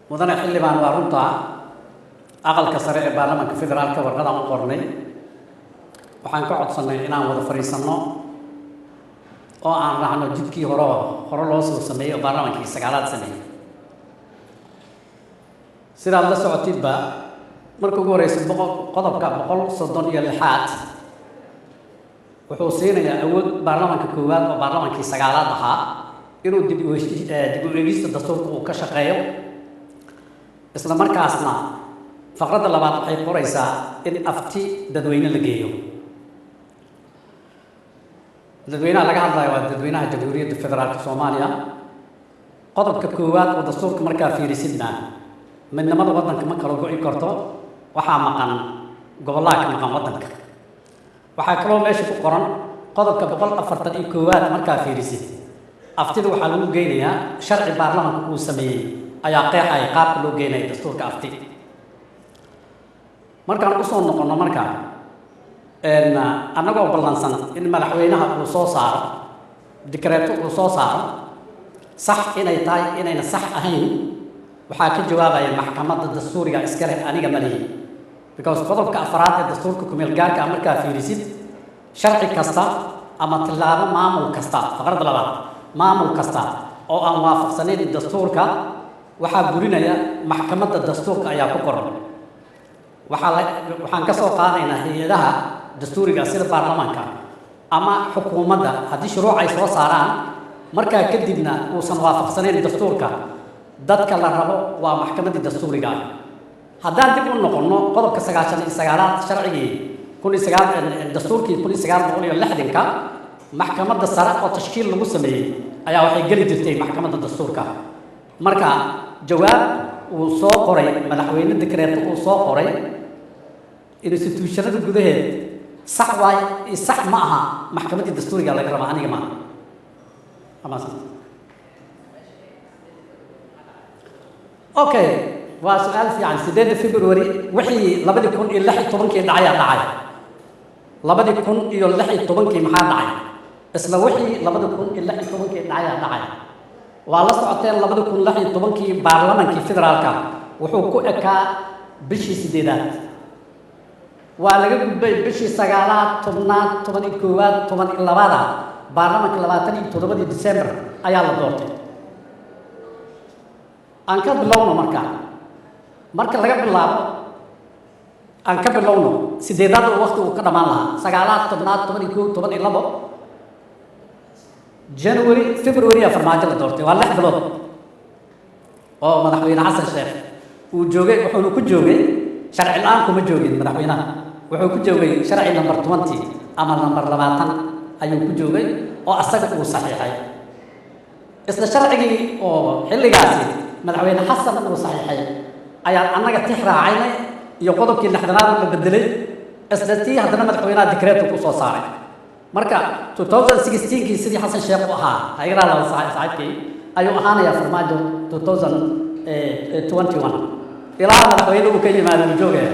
Mudane xildhibaan, waa runtaa. Aqalka Sare ee Baarlamaanka Federaalka warqadaan u qornay, waxaan ka codsannay inaan wada fadhiisanno oo aan raacno jidkii hore hore loo soo sameeyey oo baarlamaankii sagaalaad sameeyey. Sidaad la socotidba, marka ugu horeysa, boqol qodobka 136aad wuxuu siinayaa awood baarlamaanka koowaad oo baarlamaankii sagaalaad ahaa inuu dib u eegista dastuurka uu ka shaqeeyo. Isla markaasna faqradda labaad waxay qoraysaa in afti dadweyne la geeyo. Dadweynaha laga hadlayo waa dadweynaha Jamhuuriyadda Federaalka Soomaaliya. Qodobka koowaad oo dastuurka markaa fiirisidna, midnimada waddanka ma kala go'i karto. Waxaa maqan gobollaha ka maqan waddanka. Waxaa kaloo meesha ku qoran qodobka 141aad markaa fiirisid, aftida waxaa lagu geynayaa sharci baarlamanka uu sameeyey ayaa qeexaya qaabka loo geynaya dastuurka afti. Markaan usoo noqonno, marka annagoo ballansan in madaxweynaha uu soo saaro dikreeto uu soo saaro, sax inay tahay inayna sax ahayn waxaa ka jawaabaya maxkamadda dastuuriga iska leh, aniga ma lihi, because qodobka afraad ee dastuurka kumeel gaarka ah markaa fiirisid, sharci kasta ama tillaabo maamul kasta, faqradda labaad, maamul kasta oo aan waafaqsanayn dastuurka waxaa burinaya maxkamadda dastuurka ayaa ku qoran. Waxaan ka soo qaadaynaa hay-adaha dastuuriga sida baarlamaanka ama xukuumadda. Haddii shuruuc ay soo saaraan, markaa kadibna uusan waafaqsanayn dastuurka, dadka la rabo waa maxkamaddii dastuuriga ah. Haddaan dib u noqonno qodobka 99aad, sharcigii kun iyo sagaal, dastuurkii 1960-ka, maxkamadda sare oo tashkiil lagu sameeyey ayaa waxay geli jirtay maxkamadda dastuurka. Marka jawaab uu soo qoray madaxweyne, dikreeto uu soo qoray institution-ada gudaheed, sax waay, sax ma aha, maxkamaddii dastuuriga laga rabaa, aniga maaha. Amasan. Okay, waa su-aal fiican. 8-da February wixii 2016-kii dhacayaa dhacay. 2016-kii maxaa dhacay? Isla wixii 2016-kii dhacayaa dhacay. Waa la socoteen, 2016-kii baarlamankii federaalka wuxuu ku ekaa bishii sideedaad. Waa laga gudbay bishii sagaalaad, 10aad, 11aad, 12aada. Baarlamanka 27-dii December ayaa la doortay. Aan ka bilowno marka, marka laga bilaabo, aan ka bilowno sideedaad oo waqti uu ka dhammaan lahaa, sagaalaad, 10aad, 11, 12, January, February a Farmaajo la doortay. Waa 6 bilood oo madaxweyne Xasan Sheekh uu joogay. Wuxuuna ku joogay sharci la-aan kuma joogin. Madaxweynaha wuxuu ku joogay sharci number 20 ama number 20 ayuu ku joogay oo asaga uu saxiixay. Isla sharcigii oo xilligaasi madaxweyne Xasan uu saxiixay ayaan annaga tix raacaynay iyo qodobkii 60aad la bedelay. Isla tii haddana madaxweynaha dikreetu ku soo saaray. Marka 2016-kii sidii Xasan Sheekh u ahaa, haygaraa laba saaxiibkii ayuu ahaanayaa Farmaajo 2021 ilaa madaxweyne uu ka yimaado uu joogaya.